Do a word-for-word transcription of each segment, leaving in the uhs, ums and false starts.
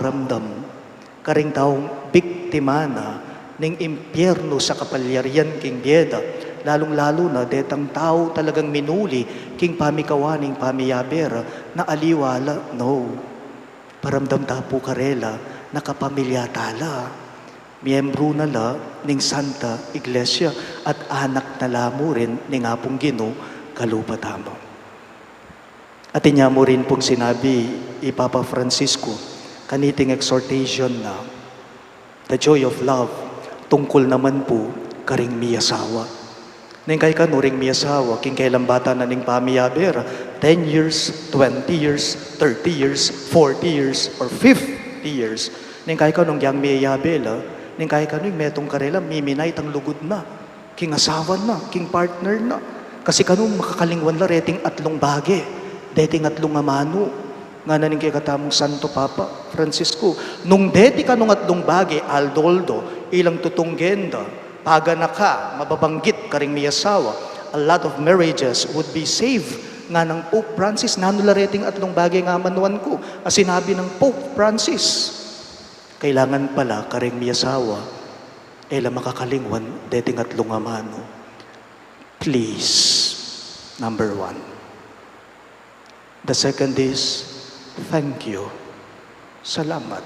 Paramdam karing taung biktima na ning impyernu sa kapalyarian king bie da, lalung-lalu na detang tau talagang minuli king pamikawa ning pamiyabe ra na aliwa la, no. Paramdam ta pu karela na kapamilya tala, miyembru na la ning Santa Iglesia at anak na la mu rin ning Apung Ginu kalupa tamu. At inya mu rin pung sinabi i Papa Francisco kaniting exhortation na, the joy of love, tungkul naman pu karing miyasawa. Neng kaikanu ring miyasawa, king kailambatan na ning pamiyabe ra, ten years, twenty years, thirty years, forty years, or fifty years. Neng kaikanu nung yang miyabe la, neng kaikanu ing metung karela, miminay tang lugud na king asawa na, king partner na. Kasi kanu makakalingwan la reting atlung bage, deting atlung amanu. Ngana ning kekatamung Santo Papa Francisco, nung deti kanung atlung bage, aldo-aldo, ilang tutunggen da, paganaka, mababanggit karing miyasawa, a lot of marriages would be saved. Nganang Pope Francis, nanu la reting atlung bage nga amanuan ku, a sinabi nang Pope Francis, kailangan pala karing miyasawa, e la makakalingwan deting atlung amanu. Please, number one. The second is, thank you. Salamat.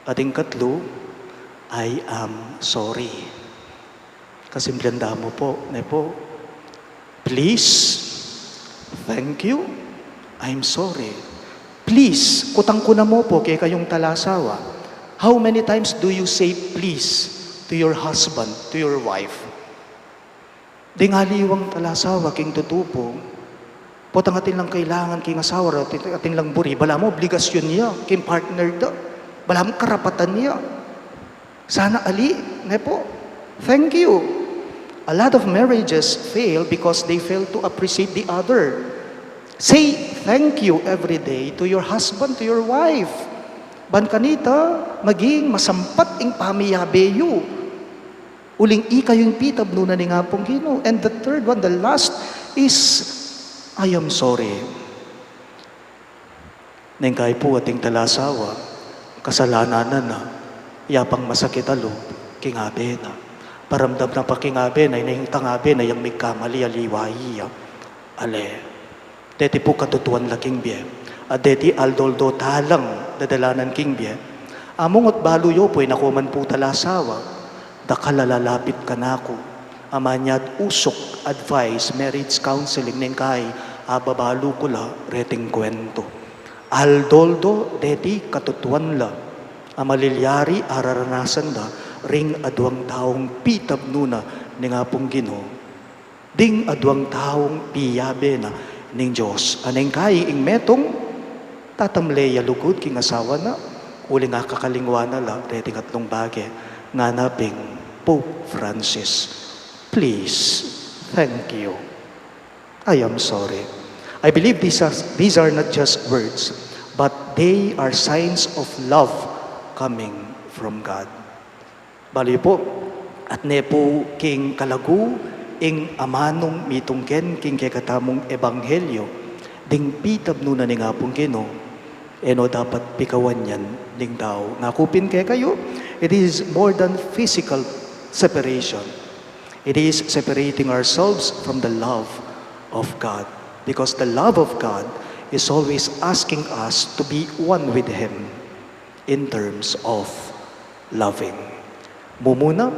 At ing katlu, I am sorry. Kasimplihan da mu pu, ne pu? Please, thank you, I'm sorry. Please, kutang ku na mu pu kekayung talasawa. How many times do you say please to your husband, to your wife? Ding aliwang talasawa king tutu pu, potang atin lang kailangan king asawa ra, atin, atin lang buri, balamu obligasyon ya king partner da, balamu karapatan ya. Sana ali, ne pu? Thank you. A lot of marriages fail because they fail to appreciate the other. Say thank you every day to your husband, to your wife. Ban kanita maging masampat ing pamiyabe yu. Uling ikayu ing pitabnu na ning Apung Ginu. And the third one, the last, is, I am sorry. Neng kai pu ating talasawa, kasalanan na na, ya pang masakit a lub king abe na. Paramdam na pa king abe na, ing tang abe na yang migkamali, aliwa ya. Ale. Deti pu katutuan la king bie, at deti aldo-aldo talang dadalanan king bie. Among at balu yu pu, e na ku man pu talasawa, dakal a lalapit kanaku, a manyad usuk, advice, marriage counseling, neng kai ababalu ku la reting kuwentu. Aldo-aldo deti katutuan la, a malilyari araranasan da ring aduang taung pitabnu na ning Apung Ginu. Ding aduang taung piyabe na ning Dios. A neng kai ing metung, tatamle ya lugud king asawa na, uling akakalingwa na la reting atlung bage, ngana pin Pope Francis. Please, thank you. I am sorry. I believe these are, these are not just words, but they are signs of love coming from God. Balu yu pu, at ne pu king kalagu ing amanung mitungken king kekatamung ebanghelyo, ding pitabnu na ning Apung Ginu, e no dapat pikawan yan ning tau. Ngaku pin kekayu, it is more than physical separation. It is separating ourselves from the love of God. Because the love of God is always asking us to be one with Him in terms of loving. Mumuna,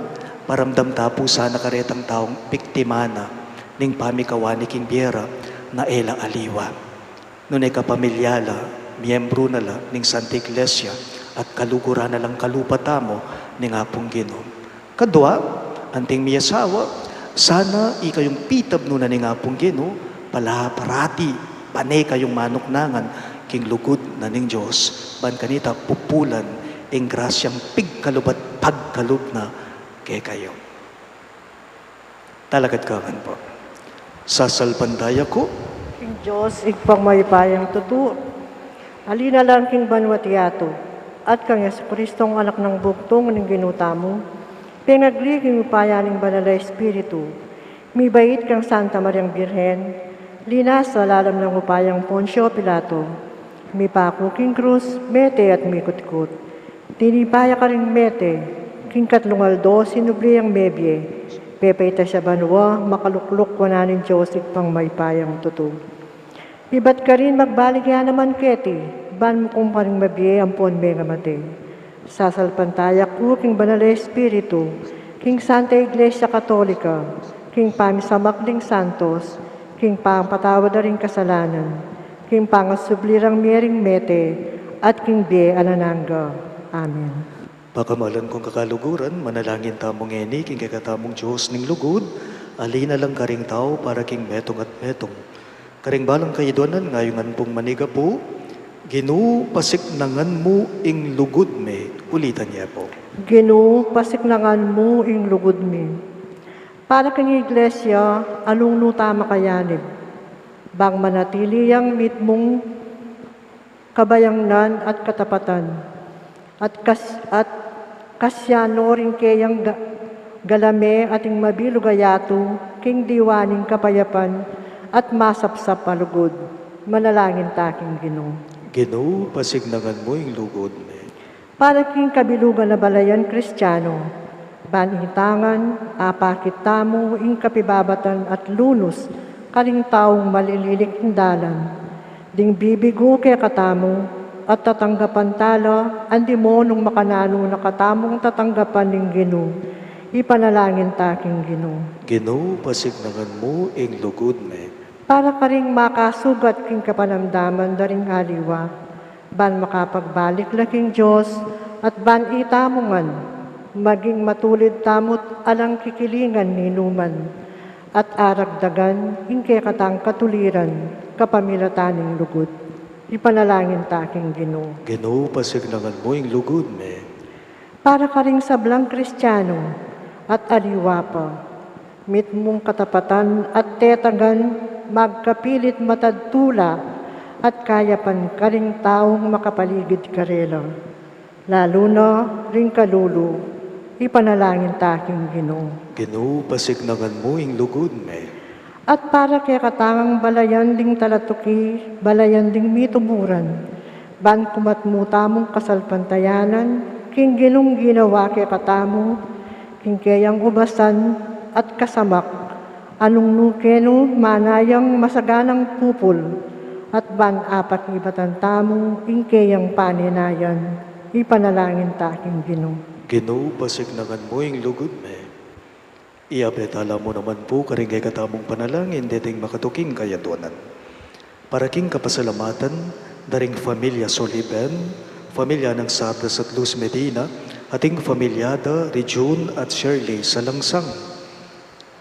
paramdam ta pu sana karetang taung biktima na ning pamikawa ne king bie ra na e la aliwa. Nune kapamilya la, miyembru na la ning Santa Iglesia, at kaluguran na lang kalupa tamu ning Apung Ginu. Kadua, anting miyasawa, sana ikayung pitabnu na ning Apung Ginu, pala parati, pane kayung manuknangan king lugud na ning Dios, ban kanita pupulan ing grasyang pigkalub at pagkalub na kekayu. Talakad kayu ngan pu. Sasalpantaya ku king Dios, Ibpang mayupayang tutu, ali na lang king banua at yatu, at kang Jesucristong Anak nang bugtung ning Ginu tamu, pinagli king upaya ning Banal a Espiritu, mibait kang Santa Mariang Birhen, linasa lalam nang upayang Poncio Pilato, Mipaku king krus, mete at mikutkut. Tinipa ya karing mete, king katlung aldo sinubli yang mebie. Pepaitas ya banua, makalukluk wanan ning Dios Ibpang mayupayang tutu. Ibat karin magbalik ya naman keti, ban mukum karing mabie ampon mengamate. Sasalpantaya ku king Banal a Espiritu, king Santa Iglesia Katolika, king pamisamak ding santos, king pangapatawad da ring kasalanan, king pangasubli rang mie ring mete, at king bie alang angga. Amen. Pakamalan kung kakaluguran, manalangin tamu ngeni king kekatamung Dios ning lugud, ali na lang karing tau para king metung at metung. Karing balang kayadwanan, ngayungan pung manigapu, Ginu, pasiknangan mu ing lugud mi. Ulitan ye pu. Ginu, pasiknangan mu ing lugud mi. Para king Iglesia, anung nu ta makayanib, bang manatili yang mitmung kabayangnan at katapatan, at kas-, at kasya no ring keyang ga-, galame at ing mabilug a yatu king diwa ning kapayapan at masapsap a lugud. Manalangin ta king Ginu. Ginu, pasiknangan mu ing lugud mi. Para king kabilugan a balayan Kristiano, ban itangan, apakit tamu ing kapibabatan at lunus karing taung malililik ing dalan. Ding bibigu kekatamu, at tatanggapan tala, andi mo nung makananu na katamung tatanggapan ning Ginu. Ipanalangin ta king Ginu. Ginu, pasiknangan mu ing lugud mi. Para karing makasugat king kapanamdaman da ring aliwa, ban makapagbalik la king Dios, at ban itamu ngan maging matulid tamut alang kikilingan ninuman, at aragdagan ing kekatang katuliran kapamilatan ning lugud. Ipanalangin ta king Ginu. Ginu, pasiknangan mu ing lugud mi. Para karing sablang Kristiano at aliwa pa, mitmung katapatan at tetagan, magkapilit matad tula at kayapan karing taung makapaligid karela, lalu na ring kalulu. Ipanalangin ta king Ginu. Ginu, pasiknangan mu ing lugud mi. At para kekatang balayan ding talatuki, balayan ding mituburan, ban kumat mu tamung kasalpantayanan king Ginung ginawa kekatamu, king keyang ubasan at kasamak, anung nu kenu manayang masaganang pupul, at ban apakibatan tamu ing keyang paninayan. Ipanalangin ta king Ginu. Ginu, pasiknangan mu ing lugud mi. Iyabe tala mu naman pu karing kekatamung panalangin deting makatuking kayadwanan. Para king kapasalamatan da ring familia Soliben, familia nang Sabras at Luz Medina, at ing familia da Rijun at Shirley Salangsang.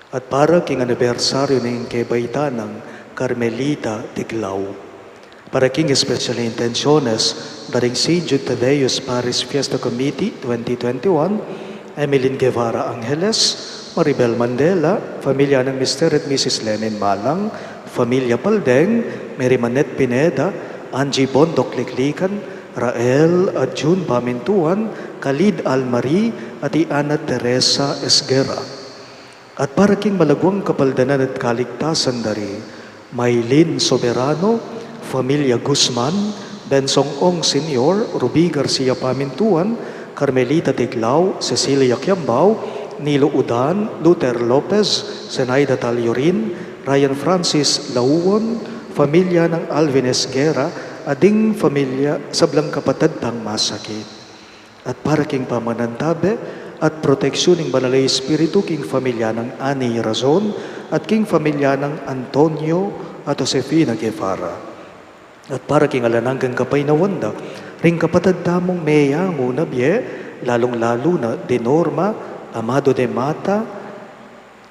At para king anibersaryu ning kebaitan nang Carmelita Tiglao. Para king special intenciones da ring Saint Jude Thaddeus Parish Fiesta Committee twenty twenty-one, Emeline Guevara Angeles, Maribel Mandela, familia nang Mister at Missus Lenin Malang, familia Paldeng, Mary Manette Pineda, Angie Bondoc Liklikan, Rael at June Pamintuan, Khalid Almari, at i Ana Teresa Esguerra. At para king malaguang kapaldanan at kaligtasan da ri Maylin Soberano, familia Guzman, Bensong Ong Senior, Ruby Garcia Pamintuan, Carmelita Tiglao, Cecilia Kiambao, Nilo Udan, Luther Lopez, Zenaida Taliorin, Ryan Francis Lauon, familia nang Alvin Esguerra, at ding familia sablang kapatad tang masakit. At para king pamanantabe at proteksyun ning Banal a Espiritu king familia nang Ani Razon at king familia nang Antonio at Josefina Guevara. At para king alang anggang kapaynawan da ring kapatad tamung meyangu na bie, lalung-lalu na di Norma Amado de Mata,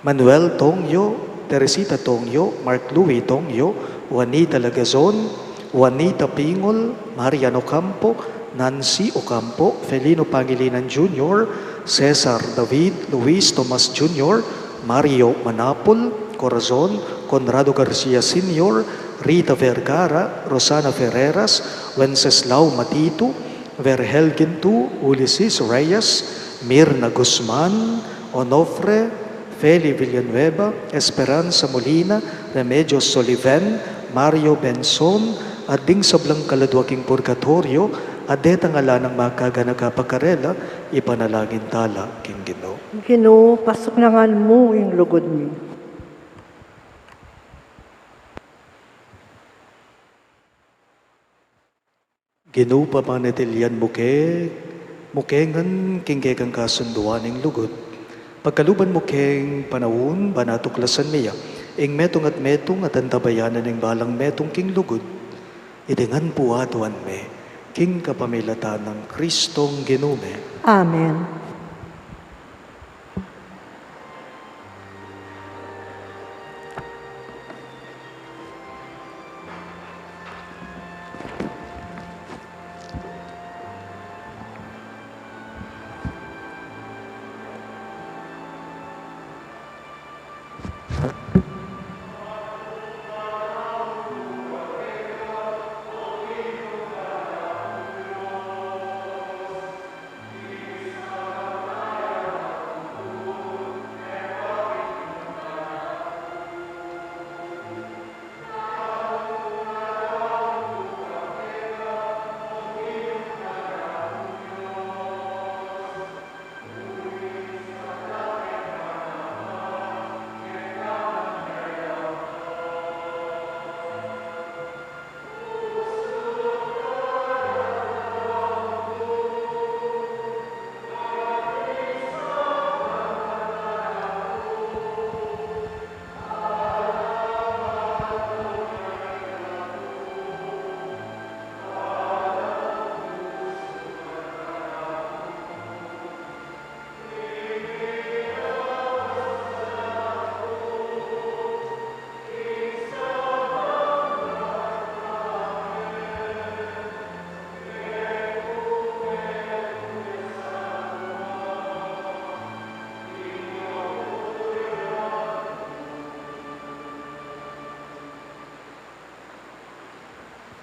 Manuel Tongyo, Teresita Tongyo, Mark Louis Tongyo, Juanita Lagazon, Juanita Pingol, Marian Ocampo, Nancy Ocampo, Felino Pangilinan Junior, Cesar David, Luis Tomas Junior, Mario Manapul, Corazon, Conrado Garcia Senior, Rita Vergara, Rosana Ferreras, Wenceslao Matitu, Verhel Gintu, Ulises Reyes, Mirna Guzman, Onofre, Feli Villanueva, Esperanza Molina, Remedios Soliven, Mario Benson, at ding sablang kaladua king purgatoryo, at detang ala nang makaganaka pa karela, ipanalangin tala king Ginu. Ginu, pasuknangan mu ing lugud mi. Ginu, pamanatilian mu ke, mu ke ngan king kekang kasunduan ning lugud. Pagkaluban mu keng panaun, ban atuklasan mi ya ing metung at metung at antabayanan ning balang metung king lugud. Iti ngan pu aduan mi, king kapamilatan nang Kristong Ginu mi. Amen.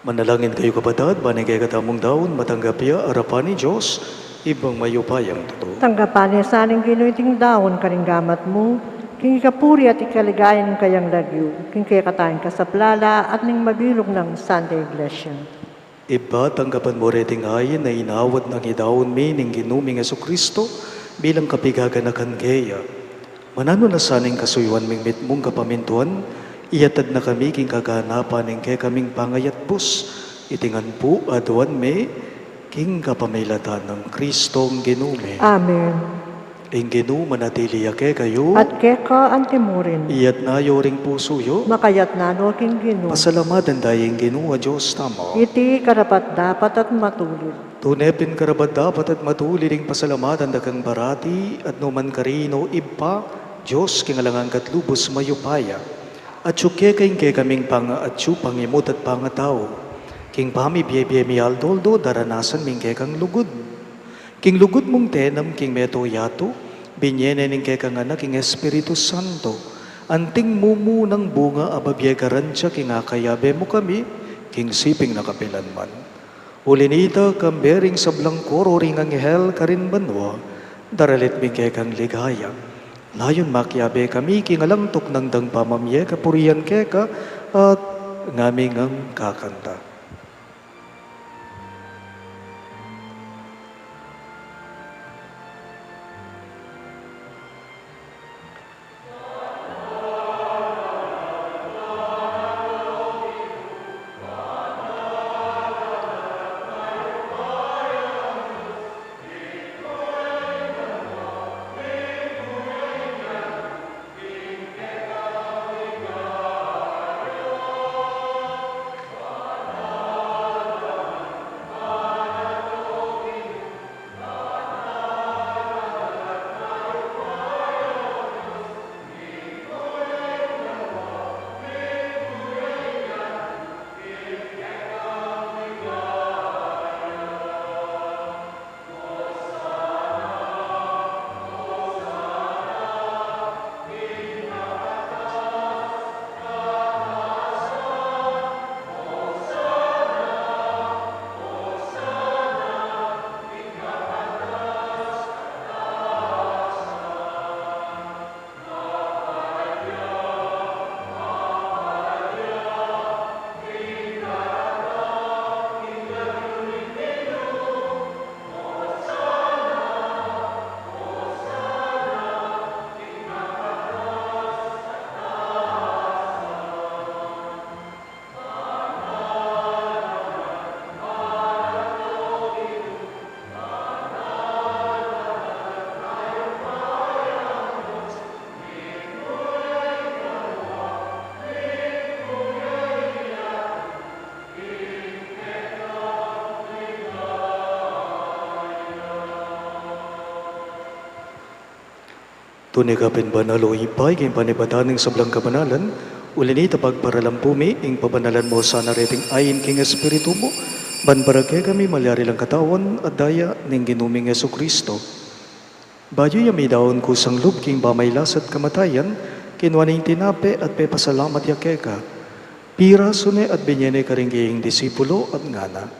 Manalangin kayu, kapatad, ban ing kekatamung daun matanggap ya arapan ning Dios, Ibpang mayupayang tutu. Tanggapan na sa ning Ginu iting daun karing gamat mu, king ikapuri at ikaligaya ning kayang lagyu, king kekatang kasaplalan at ning mabilug nang Santa Iglesia. Ibpa, tanggapan mu reting ain a inawat nang idaun mi ning Ginu ming Jesucristo bilang kapigaganakan keya. Mananu na sa ning kasuyuan ming mitmung kapamintuan, iyatad na kami king kaganapan ning kekaming pangayatbus. Iti ngan pu aduan mi king kapamilatan nang Kristong Ginu mi. Amen. Ing Ginu manatili ya kekayu. At keka antimurin. Iyatna yu ring pusu yu. Makayatna no king Ginu. Pasalamatan taya ing Ginu a Dios tamu. Iti karapat-dapat at matulid. Tune pin karapat-dapat at matulid ing pasalamatan da kang parati at nukarin man, Ibpa, Dios king alang angga at lubus mayupaya. Atyu keka ing kekaming pangaatyu, pangimut at pangatau. King pamibie-bie mi aldo-aldo, daranasan mi ing kekang lugud. King lugud mung tinanam king meto yatu, binie ne ning kekang Anak ing Espiritu Santo. Anting mumunang bunga a bibie garantia king akayabe mu kami, king siping na kapilan man. Uli nita, kambe ring sablang koro ring anghel karin banua, daralit mi ing kekang ligaya. Layun makiabe kami king alang tuknang dang pamamie kapurian keka, at ngami ngang kakanta. Tune ka pin banal, o Ibpa, king panibatan ning sablang kabanalan, uli na nita pagparalan pu mi ing pabanalan mu sana reting ain king Espiritu mu, ban para kekami malyari lang katawan at daya ning Ginu ming Jesucristo. Bayu ya midaun kusang lub king pamailas at kamatayan, kinua ne ing tinape at pepasalamat ya keka. Pirasu ne at binye ne karing kayang disipulo at ngana: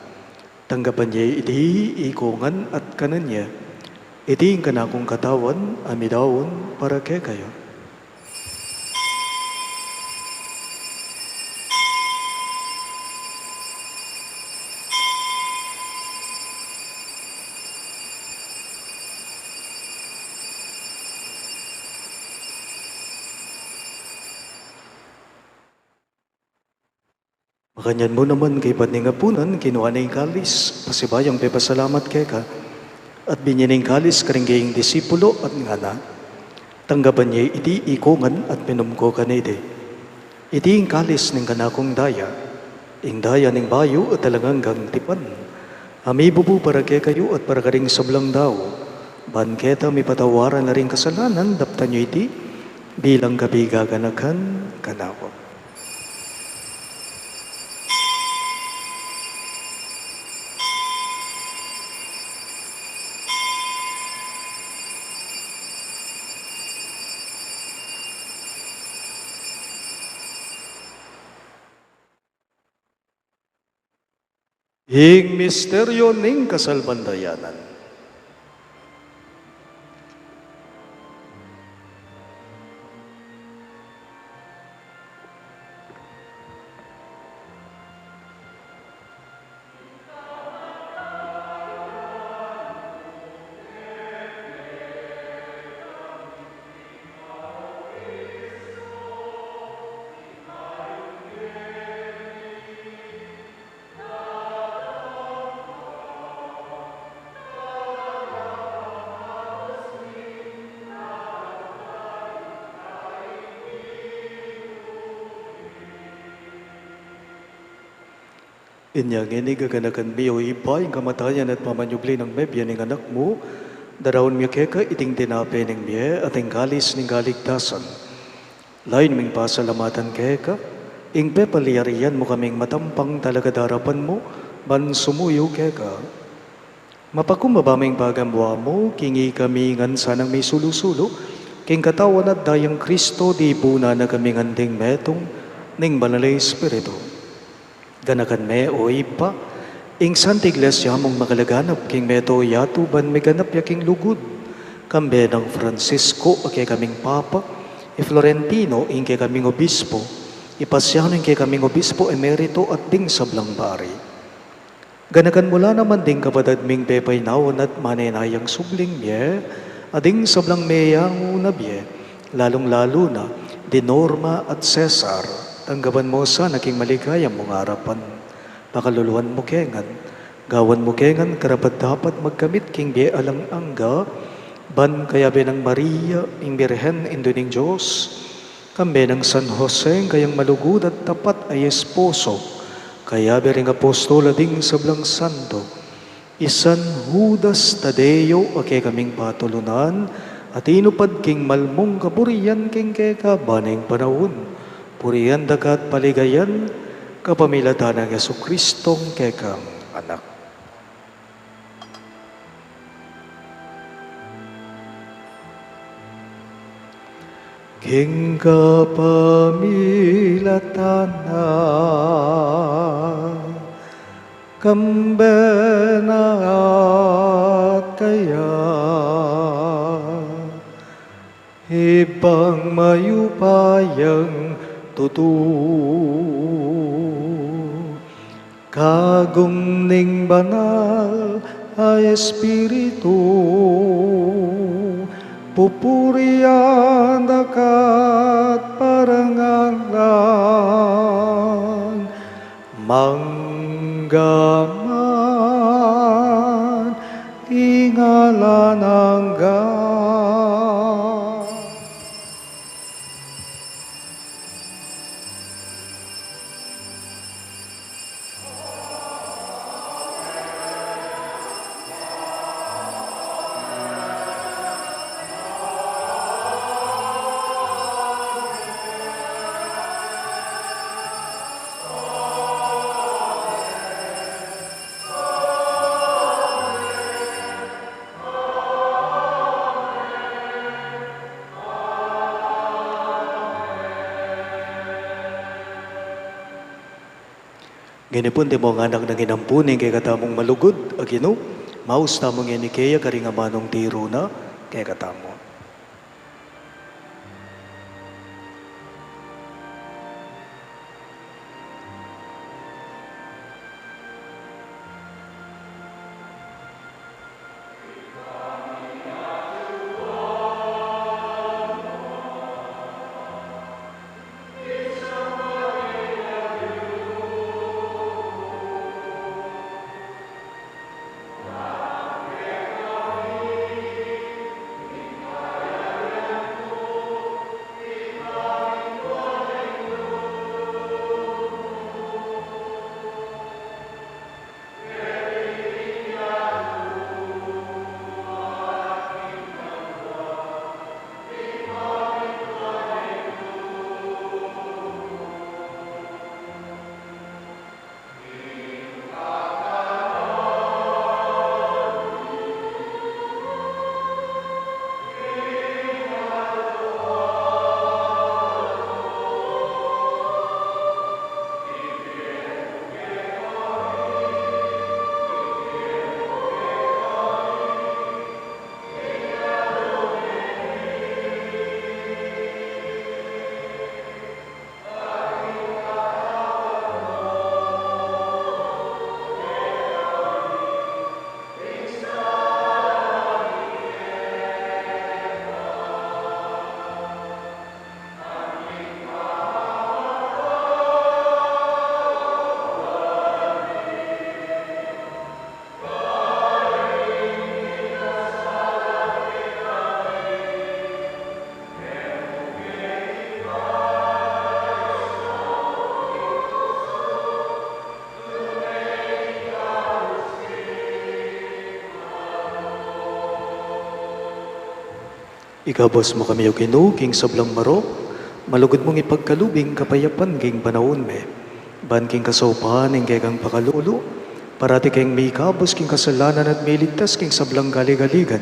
Tanggapan ye iti ikongan at kanan ye. Iti ing kanakung katawan a midaun para kekayu. Makanyan mu naman kaybat ning apunan, kinua ne ing kalis, pasibayu yang pepasalamat keka, at binye ne ing kalis karing kayang disipulo at ngana: Tanggapan ye iti ikongan at minum ko kaniti. Iti ing kalis ning kanakung daya, ing daya ning bayu at alang anggang tipan, a mibubu para kekayu at para karing sablang tau, ban keta mipatawaran la ring kasalanan. Daptan yu iti bilang kapigaganakan kanaku. Ing misteryo ning kasalpantayanan. Inya ngeni, gaganakan mi, o Ibpa, ing kamatayan at pamanyubli nang mebie ning Anak mu, daraun mi keka iting tinape ning bie at ing kalis ning kaligtasan. Layun ming pasalamatan keka ing pepalyarian mu kaming matampang talakad arapan mu ban sumuyu keka. Mapakumbaba ming pagamuan mu king ikami ngan sanang misulu-sulu king katawan at dayang Kristo, dipunan na kami ngan ding metung ning Banal a Espiritu. Ganakan me, o Ibpa, ing Santa Iglesia mung makalaganap king mabilug a yatu ban miganap ya king lugud, kambe nang Francisco a kekaming Papa, i Florentino ing kekaming Obispo, i Pasiano ing kekaming Obispo Emerito at ding sablang pari. Ganakan mu la naman ding kapatad ming pepainawa at manenayang subling mie, at ding sablang meyangu na bie, lalung-lalu na di Norma at Cesar. Tanggapan mu sana king maligaya mung arapan. Pakaluluan mu ke ngan, gawan mu ke ngan karapat-dapat magkamit king bie alang angga, ban kayabe nang Maria ing Birhen, Indu ning Dios, kambe nang San Jose, ing kayang malugud at tapat a esposo, kayabe ring apostol at ding sablang santo, i San Judas Tadeo a kekaming patulunan, a tinupad king mal mung kaburian king keka ban ing panaun. Purian da ka at paligayan kapamilatan nang Jesucristong kekang Anak. King kapamilatan na, kambe na at kaya, Ibpang mayupayang tutu, kagum ning Banal a Espiritu, pupurian da ka at parangalan, mangga man king alang angga. Ngeni pu, antimo ngan ing ampo ning kekatamung malugud a Ginu, maus tamu ngeni kaya karing amanung tiru na kekatamu. Ikabus mu kami, O Ginu, king sablang marok, malugud mung ipagkalub ing kapayapan king panaun mi. Ban king kasaupan ning kekang pakalulu, parati keng mikabus king kasalanan at miligtas king sablang kaligaligan.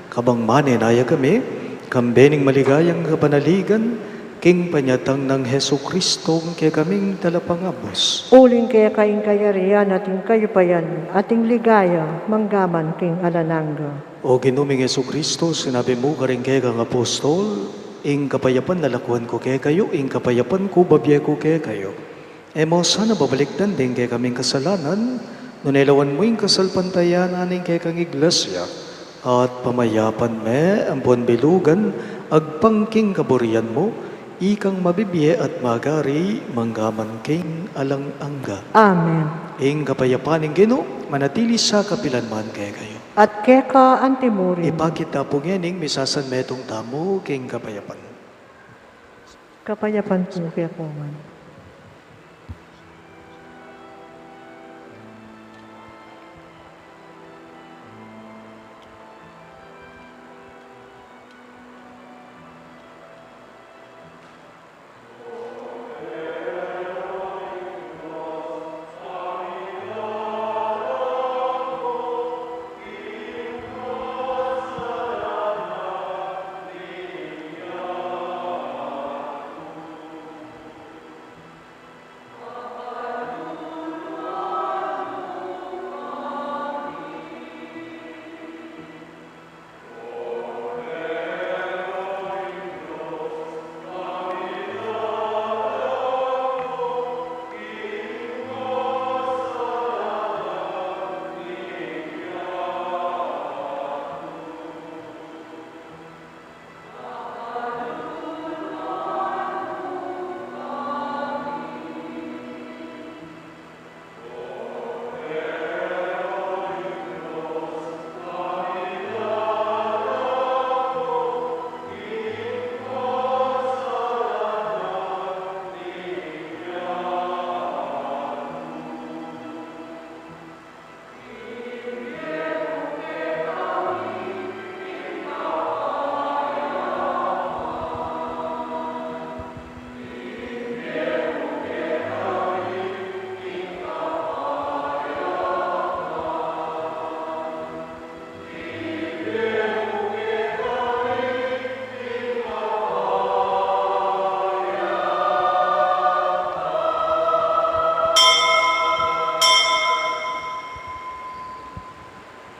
Kabang manenaya kami, kambe ning maligayang kapanaligan, king panyatang nang Jesucristo, kekaming talapangabus. Uling keka ing kayarian at ing kayupayan at ing ligaya, manggaman king alang angga. O Ginu ming Jesucristo, sinabi mu karing kekang apostol, ing kapayapan lalakwan ku kekayu, ing kapayapan ku babie ku kekayu. E mu sana babalikdan ding kekaming kasalanan, nune lawan mu ing kasalpantayanan ning kekang iglesia, at pamayapan me ampon bilugan agpang king kaburian mu, ikang mabibie at magari manggaman king alang angga. Amen. Ing kapayapan ning Ginu manatili sa kapilan man kekayu. At keka antimurin. Ipakit ta pu ngening misasanmetung tamu king kapayapan. Kapayapan pu kekayu ngan.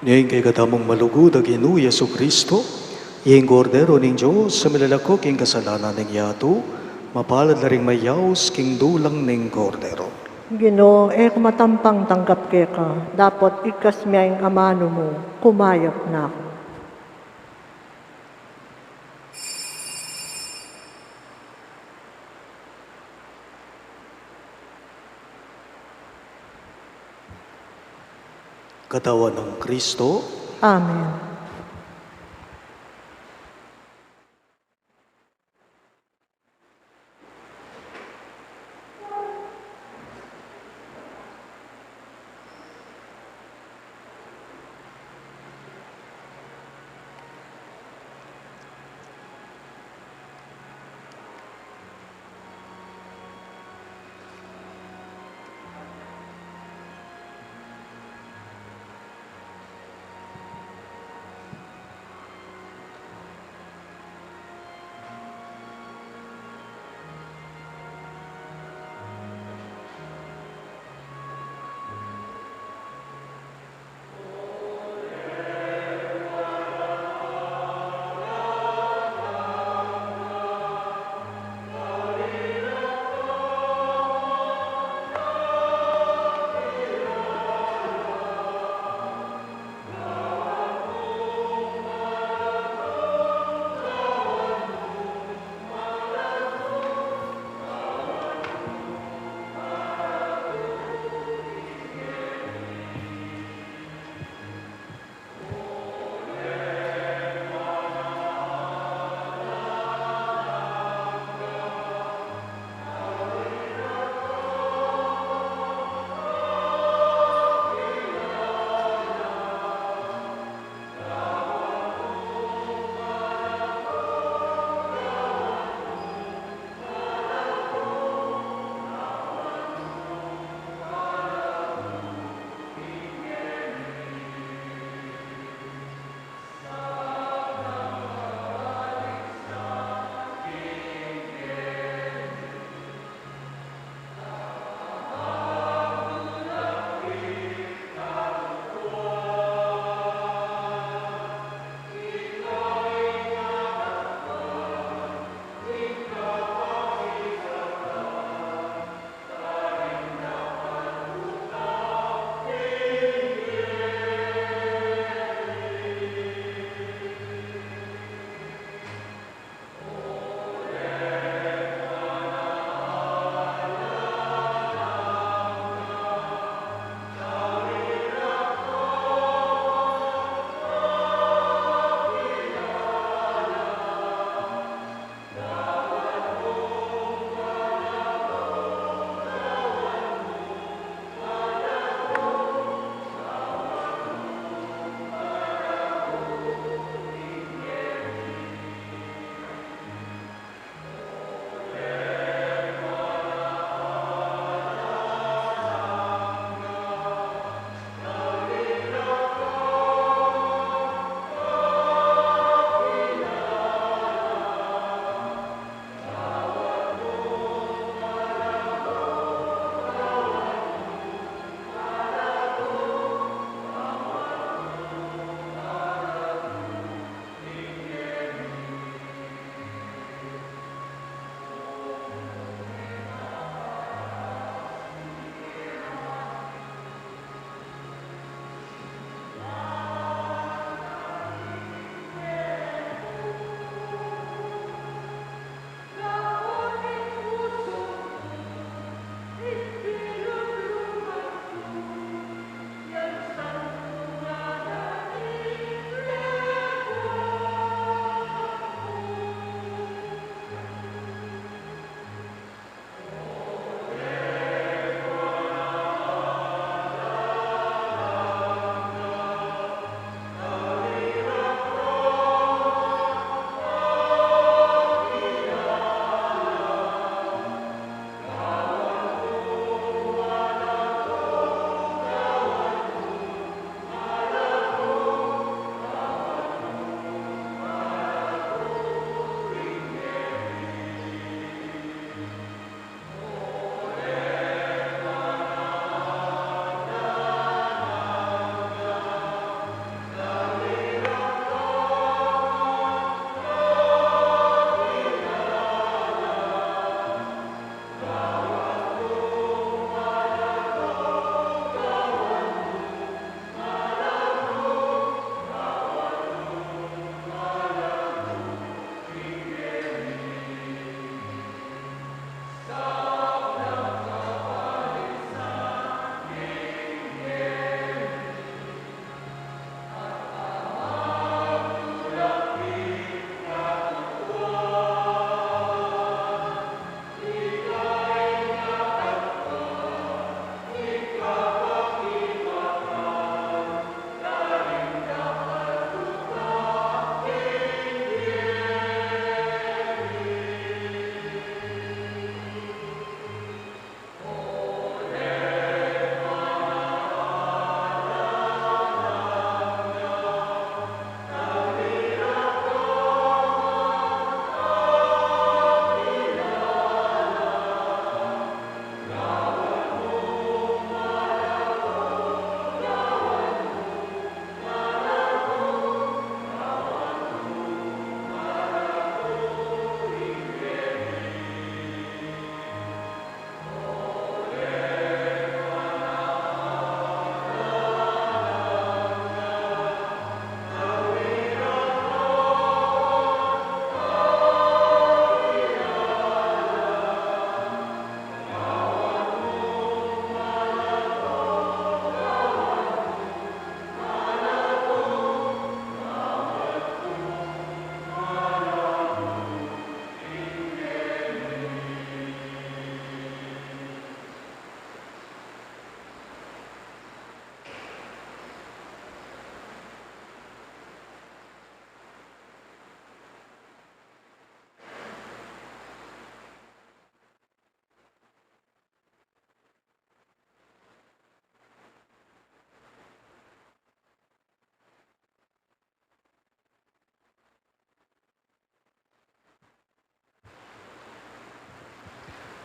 Ing kekatamung malugud a Ginu Jesucristo, ing Kordero ning Dios, a milalako king kasalanan ning yatu, mapalad la ring mayaus king dulang ning Kordero. Ginu, e ku matampang tanggap keka, dapot igkas me ing amanu mu, kumayap na ku. Katawan nang Kristo. Amen.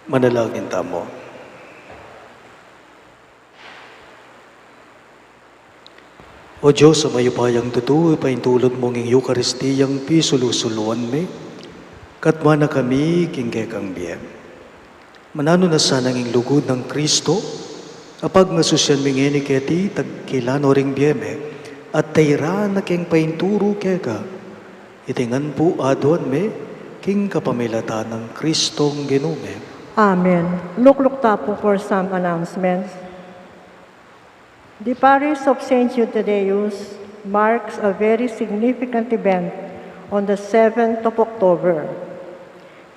Manalangin tamu. O Dios, a mayupayang tutu, ipaintulud mu ing Eukaristiyang pisulu-suluan mi, katmuan na kami king kekang bie. Mananu na sanang ing lugud nang Kristo, a pagmasusian mi ngeni keti, tagkilan no ring bie mi, at tairan na keng painturu keka, iti ngan pu aduan mi, king kapamilatan nang Kristong Ginu mi. Amen. Lukluk ta pu for some announcements. The parish of Saint Jude Thaddeus marks a very significant event on the seventh of October.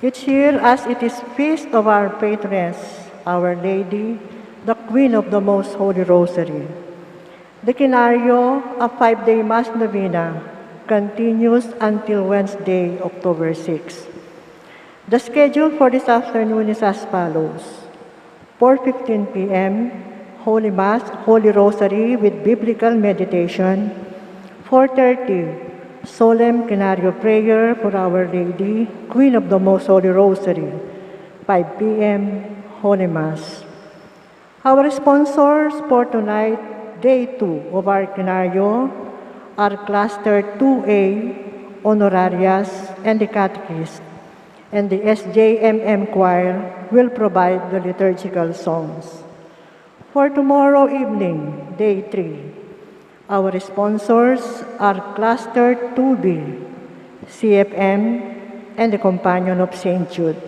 Each year, as it is feast of our patroness, Our Lady, the Queen of the Most Holy Rosary, the Kinario, a five-day Mass novena, continues until Wednesday, October six. The schedule for this afternoon is as follows: four fifteen p m, Holy Mass, Holy Rosary with biblical meditation. Four thirty, Solemn Kinario prayer for Our Lady, Queen of the Most Holy Rosary. Five p m, Holy Mass. Our sponsors for tonight, day two of our Kinario, are Cluster two A, Honorarias, and the Catechist, and the S J M M Choir will provide the liturgical songs. For tomorrow evening, day three, our sponsors are Cluster two B, C F M, and the Companion of Saint Jude.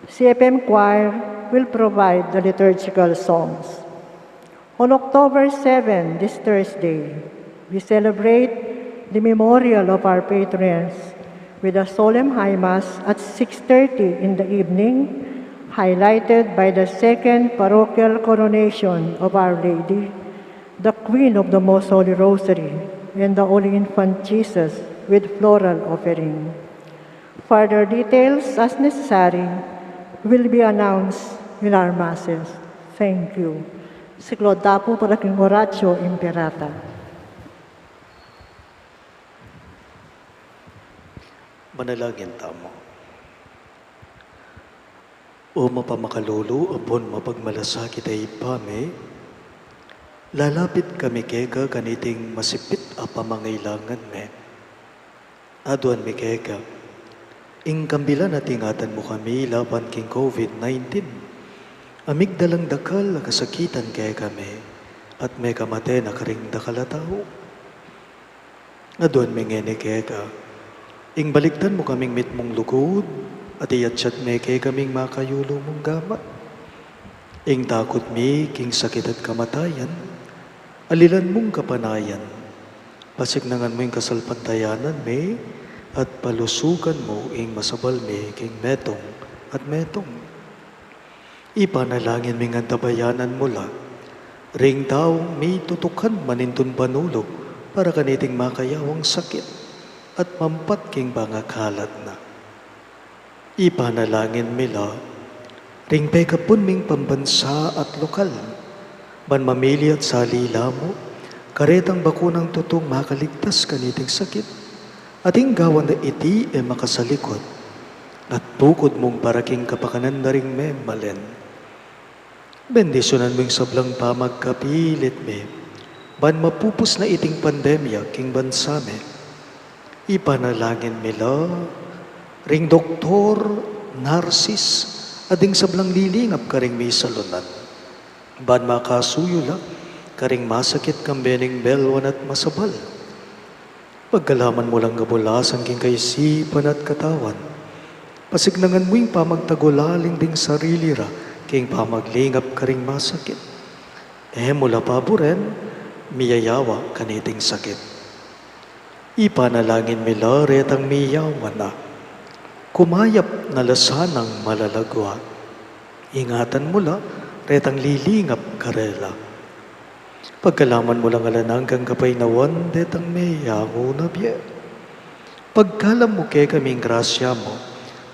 C F M Choir will provide the liturgical songs. On October seven, this Thursday, we celebrate the memorial of our patroness with a solemn high mass at six thirty in the evening, highlighted by the second parochial coronation of Our Lady, the Queen of the Most Holy Rosary, and the Holy Infant Jesus with floral offering. Further details, as necessary, will be announced in our masses. Thank you. Siklaud ta pu para king Oratio Imperata. Manalangin tamu. O mapamakalulu ampon mapagmalasakit a Ibpa mi, lalapit kami keka kaniting masipit a pamangailangan mi. Aduan mi keka ing kambilan at ingatan mu kami laban king COVID nineteen, a migdalang dakal a kasakitan kekami, at mekamate na karing dakal a tau. Aduan mi ngeni keka ing balikdan mu kaming mitmung lugud, at iyatyat me kekaming makayulu mung gamat. Ing takut mi king sakit at kamatayan, alilan mung kapanayan, pasiknangan mu ing kasalpantayanan mi, at palusukan mu ing masabal mi king metung at metung. Ipanalangin mi ngan tabayanan mu la ring taung mitutukan manintun panulu para kaniting makayawang sakit at mampat king pangakalat na. Ipanalangin mi la ring pekapun ming pambansa at lokal, ban mamili at salila mu karetang bakunang tutung makaligtas kaniting sakit, at ing gawan da iti e makasalikut, at bukud mung para king kapakanan da ring memalen. Bendisyunan mu ing sablang pamagkapilit mi, ban mapupus na iting pandemya king bansa mi. Ipanalangin mi la ring doktor, narsis, at ding sablang lilingap karing misalunan, ban makasuyu la karing masakit kambe ning belwan at masabal. Pagkalaman mu lang kabulasan king kaisipan at katawan. Pasiknangan mu ing pamagtagulaling ding sarili ra king pamaglingap karing masakit. E mu la paburen miyayawa kaniting sakit. Ipanalangin mi la retang miyawa na, kumayap na la sanang malalagua. Ingatan mu la retang lilingap karela. Pagkalaman mu lang alang anggang kapaynawan detang meyangu na bie. Pagkalam mu kekaming grasya mu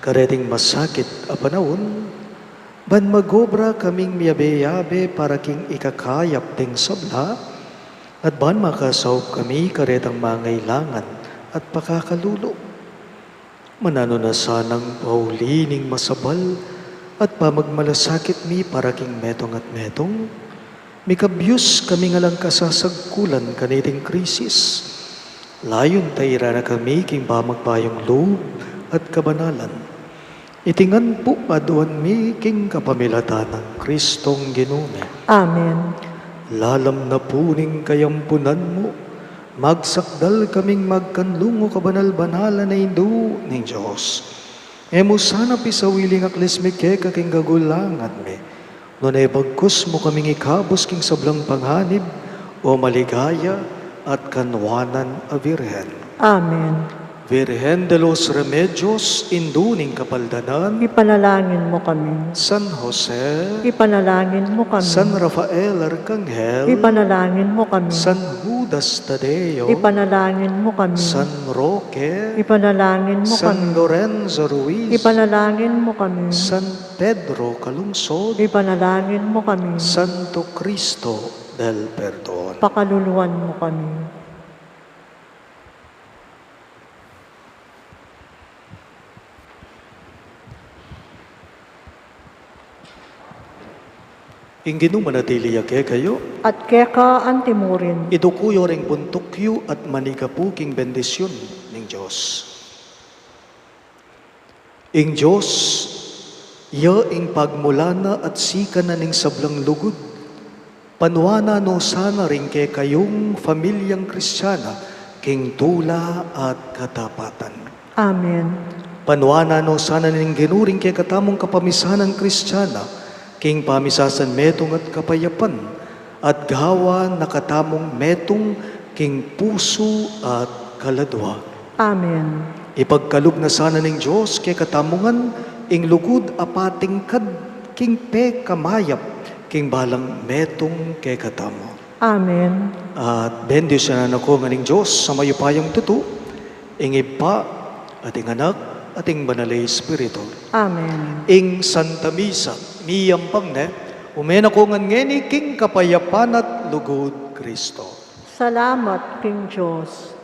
kareting masakit a panaun, ban magobra kaming miyabe-yabe para king ikakayap ding sabla, at ban makasaup kami karetang mangailangan at pakakalulu. Mananu na sanang pauli ning masabal At pamagmalasakit mi para king metung at metung, mikabyus kami ngan lang kasasagkulan kaniting krisis. Layun ta ira na kami king pamagbayung lub at kabanalan. Iti ngan pu aduan mi king kapamilatan nang Kristong Ginu mi. Amen. Lalam na pu ning kayampunan mu, magsakdal kaming magkanlungu kabanal-banalan a Indu ning Dios. E mu sana pisawili ing aklis mi keka king kagulangan mi, nune bagkus mu kaming ikabus king sablang panganib, o maligaya at kanwanan a Virgen. Amen. Virgen de los Remedios, Indu ning Kapaldanan, ipanalangin mu kami. San Jose, ipanalangin mu kami. San Rafael Arkanghel, ipanalangin mu kami. San Judas Tadeo, ipanalangin mu kami. San Roque, ipanalangin mu kami. San Lorenzo Ruiz, ipanalangin mu kami. San Pedro Calungsod, ipanalangin mu kami. Santo Cristo del Perdon, pakaluluan mu kami. Ing Ginu manatili ya kekayu. At keka antimurin. Iduku yu ring buntuk yu at manigapu king bendisyun ning Dios. Ing Dios, ya ing pagmula na at sikan na ning sablang lugud, panuanan no sana ring kekayung familiang Kristiana king tula at katapatan. Amen. Panuanan no sana ning Ginu ring kekatamung kapamisanan Kristiana king pamisasan metung at kapayapan, at gawan na katamung metung king pusu at kaladua. Amen. Ipagkalub na sana ning Dios kekatamu ngan ing lugud a patingkad king pekamayap king balang metung kekatamu. Amen. At bendisyunan na kayu ngan ning Dios a mayupayang tutu, ing Ibpa, at ing Anak, at ing Banal a Espiritu. Amen. Ing Santa Misa miyampang ne, ume na kayu ngan ngeni king kapayapan at lugud Kristo. Salamat king Dios.